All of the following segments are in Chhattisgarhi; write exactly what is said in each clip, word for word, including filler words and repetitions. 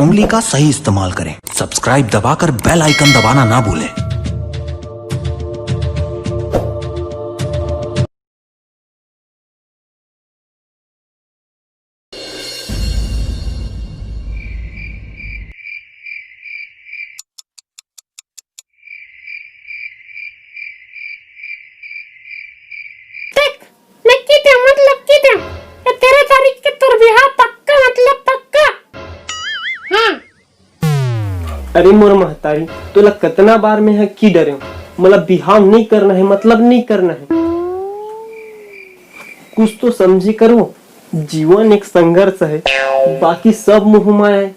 उंगली का सही इस्तेमाल करें। सब्सक्राइब दबाकर बेल आइकन दबाना ना भूलें। देख, नक्की दे, मतलब की दे, ये तेरह तारीख के तोर बिहाव पक्का, मतलब पक्का। हाँ। अरे मोर महतारी, तोला कतना बार में ह की डरे, मोला बिहाव नहीं करना है, मतलब नहीं करना है। कुछ तो समझे करो, जीवन एक संघर्ष है, बाकी सब मोह माया है।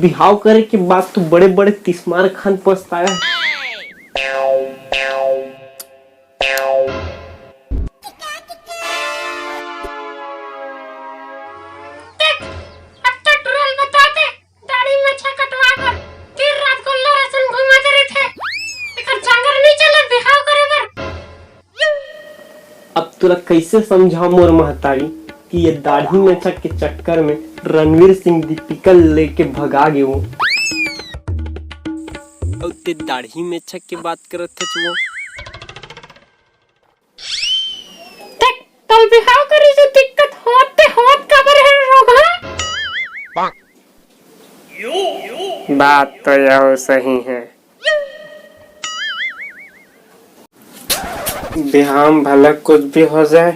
बिहाव करे के बाद तो बड़े बड़े तिस्मार खान पछताया है। देख, अब तो टुरल बता दे, दाढ़ी मेछा कटवा बर दिन रात गोल्लर असन घुमाते रहिथे। एकर जांगर नहीं चले बिहाव करे बर। अब तोला कैसे समझाओ मोर महतारी कि ये दाढ़ी मेछा के चक्कर में रणवीर सिंह दीपिका लेके भगा गे वो। अउ ते दाढ़ी मेछा के बात करत हच वो। देख, तोर बिहाव करे से दिक्कत होत ते होत काबर हे रोगहा? बात तो यह सही है। बिहाव में भले कुछ भी हो जाए,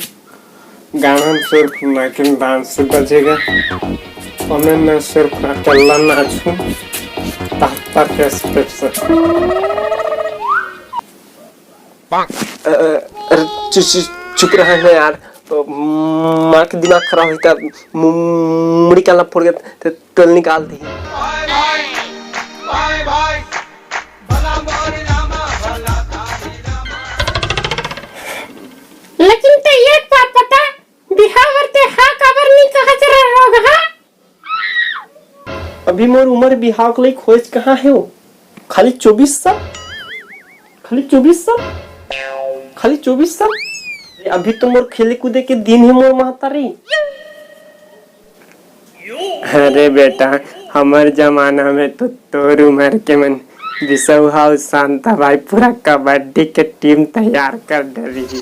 गाना में सिर्फ नागिन dance बजेगा, ओमे मैं सिर्फ अकेला नाचूं, ताकत के स्पीड से। अ, अ, अरे, चु-, चु-, चुप रहा है ना यार। अ, माँ के दिमाग खराब होता, मु-, मुड़ी काला फोड़ गया, तो टोल निकाल दी। लेकिन ते एक बात बता, बिहाव बर ते हा काबर नहीं कहा जरा रोगहा? अभी मोर उम्र बिहाव के लायक होएच कहाँ हे वो? खाली चौबीस साल? खाली चौबीस साल? खाली चौबीस साल? अभी तो मोर खेले कूदे के दिन हे मोर महतारी। अरे बेटा, हमर जमाना में तो तोर उम्र के मन बिसौहा अउ शांता बाई पूरा कबड्डी के टीम तैयार कर डरिस।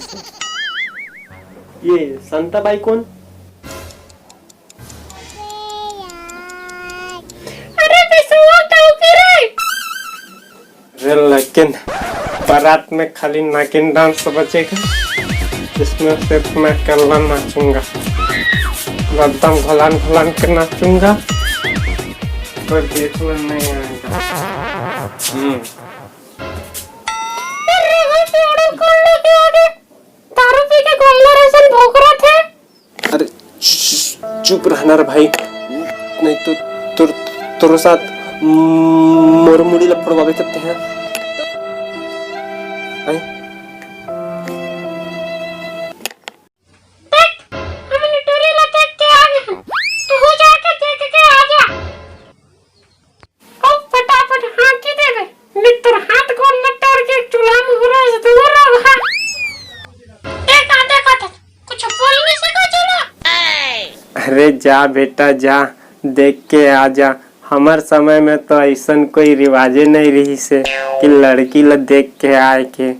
ये शांता बाई कौन? अरे बिसौहा टोपी रे। रे लेकिन बारात में खाली नागिन dance बजेगा, जिसमें सिर्फ मैं अकेला नाचूंगा, एकदम घोलान घोलान के नाचूंगा, कोई देखने नहीं आएगा। हम्म। अरे वो पेड़ों को लेके आगे दारू पी के गोल्लर असन भोंकरत हे। अरे चुप रहना रे भाई, नहीं तो तोर तोर साथ मोर मुड़ी ला फोड़वाबे करते हैं। हैं? देख, हमन टूरी ला देख के आ गए हैं। तू जाके देख के आ जा। अब फटाफट हाँकी देबे, नहीं तोर हाथ गोड़ ल तोड़ के चूल्हा में हुरस दूर रहा। देखा, देखा, कुछ बोल नहीं सका चला। अरे जा बेटा जा, देख के आ जा। हमर समय में तो ऐसन कोई रिवाजे नहीं रहिस हे कि लड़की ल देख के आए के।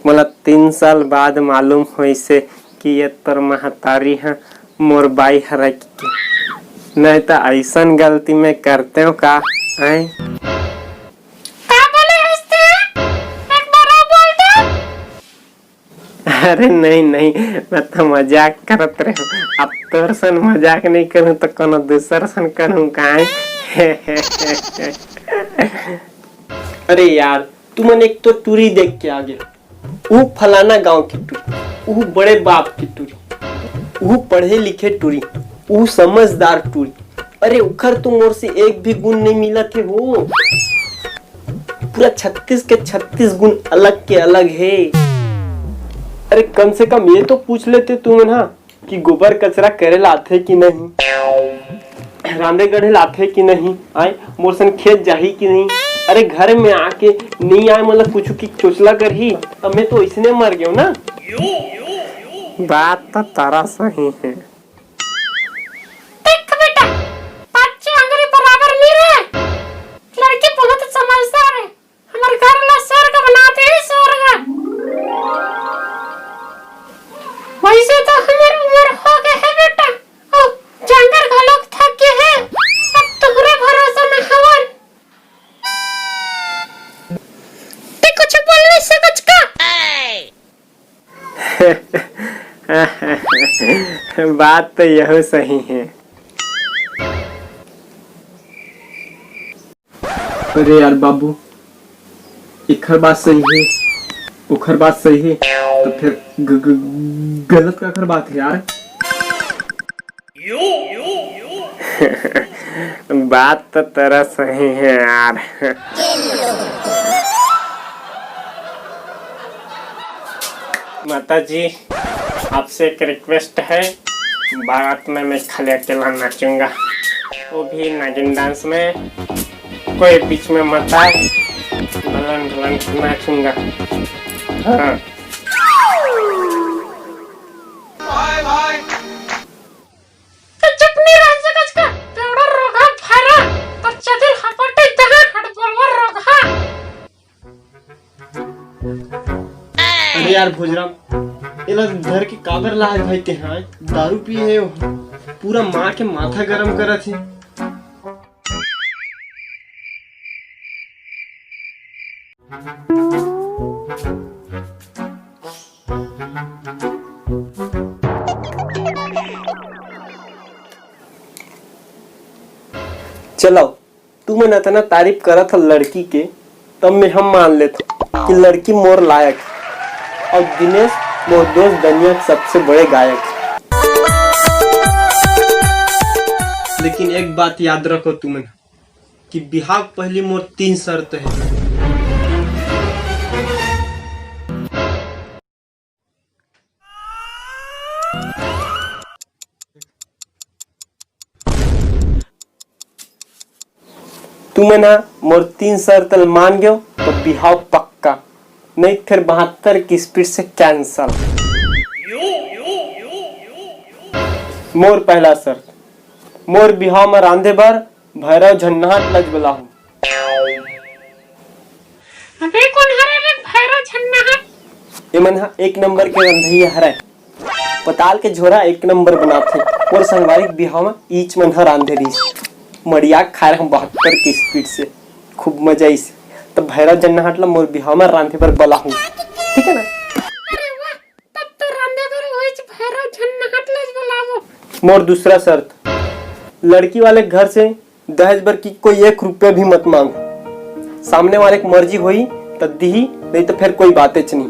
मोला तीन साल बाद मालूम होइसे कि ये तोर महतारी ह मोर बाई हरय कहिके। नहीं त अइसन गलती मैं करतेंव का? आय? का बोले हस ते? एक बार अउ बोल तो। अरे नहीं, नहीं, मैं तो मजाक करत रहेंव। अब तोर सन मजाक नहीं करूँ तो कोनो दूसर सन करूँ का? अरे यार, तुमन एक तो टूरी देख के आ गे, ऊ फलाना गांव के टूरी, ऊ बड़े बाप के टूरी, ऊ पढ़े लिखे टूरी, ऊ समझदार टूरी। अरे उखर तो मोर से एक भी गुण नहीं मिलत हे हो। पूरा छत्तीस के छत्तीस गुण अलग के अलग हे। अरे कम से कम ये तो पूछ लेते तुमन हा, कि गोबर कचरा करे ला आथे कि नहीं, रांधे गढ़े ला आथे कि नहीं, आय मोर सन खेत जाही कि नहीं। अरे घर में आके नहीं आय, मतलब कुछ की चोचला करही, तब मैं तो इसने मर गयो ना। बात तो तारा सही है। देख बेटा, पाँचों आंगुरी बराबर नहीं रहे, बात तो यहू सही है। अरे यार बाबू, एखर बात सही है, ओखर बात सही है, तो फिर ग-, ग-, गलत काखर बात है यार? बात तो तेरा सही है यार। माता जी, आपसे एक रिक्वेस्ट है, बारात में मैं खाली अकेला नाचूंगा, वो भी नागिन डांस में। कोई बीच में मत आए, ढलन ढलन नाचूंगा। हाँ। त चुप नहीं रह सकस का? तेवड़ा रोगहा भैरा, त चदिर हपटे जहाँ हट बोलवा रोगहा। अरे यार भोजराम, एला धर के काबर लाए भाई तेहा? दारू पिए हे, पूरा मार के माथा गरम करत हे। चलो, तुमन अतना तारीफ करत हो लड़की के, तब मैं हम मान लेथो कि लड़की मोर लायक हे। और दिनेश मोर दोस्त दुनिया के सबसे बड़े गायक हे। लेकिन एक बात याद रखो तुमन कि बिहाव के पहली मोर तीन शर्त हे। तुमन ह मोर तीन शर्त ल मान गेव, तो बिहाव पक्का, नहीं फिर बहत्तर की स्पीड से कैंसल। मोर पहला शर्त, मोर बिहाव में रांधे बर भैरव झन्नाहट लजबलाहू। अबे कोन हरे रे भैरव झन्नाहट? एमन ह एक नंबर के रंधइया हरय। पताल के झोरा एक नंबर बनाथे। मोर संगवारी के बिहाव म ईच मन ह रांधे रिहिस। मड़िया के खाए रहूं बहत्तर के स्पीड से। खूब मजा आइस। त भैरव झन्नाहट ल मोर बिहाव म रांधे बर बलाहूं। ठीक है ना? अरे वाह, तब तो रांधे बर उहीच भैरव झन्नाहट ल बलाबो। मोर दूसरा शर्त, लड़की वाले के घर से दहेज बर कि कोई एक रुपया भी मत मांगो। सामने वाले के मर्जी होई त दिही, नहीं तो फिर कोई बातेच नहीं।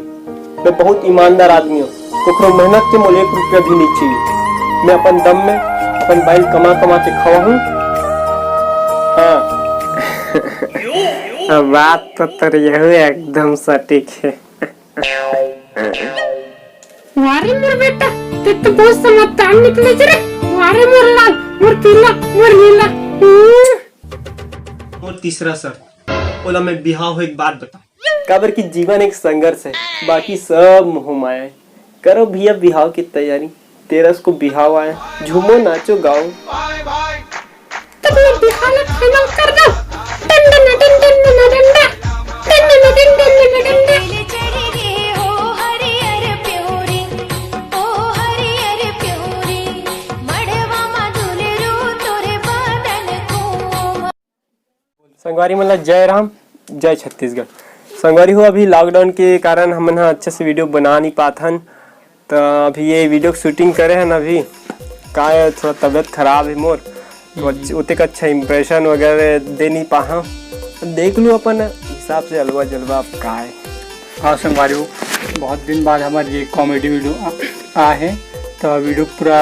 मैं बहुत ईमानदार आदमी हूँ, ककरो मेहनत के मोल एक रुपया भी नहीं चाहिए। मैं अपन दम में अपन बाइल कमा कमा के खवाहूँ। हाँ। अब बात तो तोर यहू एकदम सटीक है। वारे मोर बेटा, ते तो बहुत समझदार निकले रे। वारे मोर लाल, मोर पीला, मोर नीला। हम्म। मोर तीसरा शर्त, ओला मैं बिहाव होए के बाद बताऊं। काबर कि जीवन एक संघर्ष है, बाकी सब मोह माया है। करो भैया बिहाव की तैयारी, तेरस को बिहाव आया, झूमो नाचो गाओ। तब मैं बिहाव ला final कर दो। डंडन डंडन डंडा, डंडन डंडन डंडा। संगवारी मन ला जय राम, जय छत्तीसगढ़। संगवारी हो, अभी लॉकडाउन के कारण हमन ह अच्छा से वीडियो बना नहीं पात हन, त अभी ये वीडियो के शूटिंग करे हन अभी। का है, थोड़ा तबीयत खराब है मोर, तो अच्छ-, ओतेक अच्छा इम्प्रेशन वगैरह दे नहीं पाहा। देख लू अपन हिसाब से अलवा जलवा अब का है। हाँ संगवारी हो, बहुत दिन बाद हमार ये कॉमेडी वीडियो आ, आ है, तो वीडियो पूरा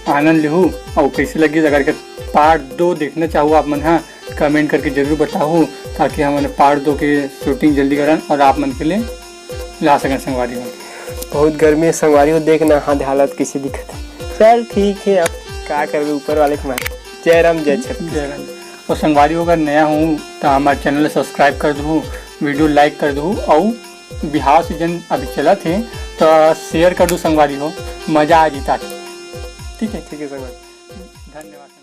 आनंद लेहू और कैसे लगी अगर के पार्ट दो देखना चाहो आप मन, हाँ, कमेंट करके जरूर बताओ, ताकि हमन पार्ट दो के शूटिंग जल्दी करन और आप मन के लिए ला सकन संगवारी हो। बहुत गर्मी है संगवारी हो, देखना हाथ हालत कैसे दिखत है। चल ठीक है, अब का करबे, ऊपर वाले के मारे। जय राम, जय छत्तीसगढ़। जय राम। और संगवारी हो, अगर नया हूँ तो हमारे चैनल सब्सक्राइब कर दू, वीडियो लाइक कर दू और बिहाव सीजन अभी चलत है तो शेयर कर दू संगवारी हो, मजा आ जीता। ठीक है, ठीक है संगवारी, धन्यवाद।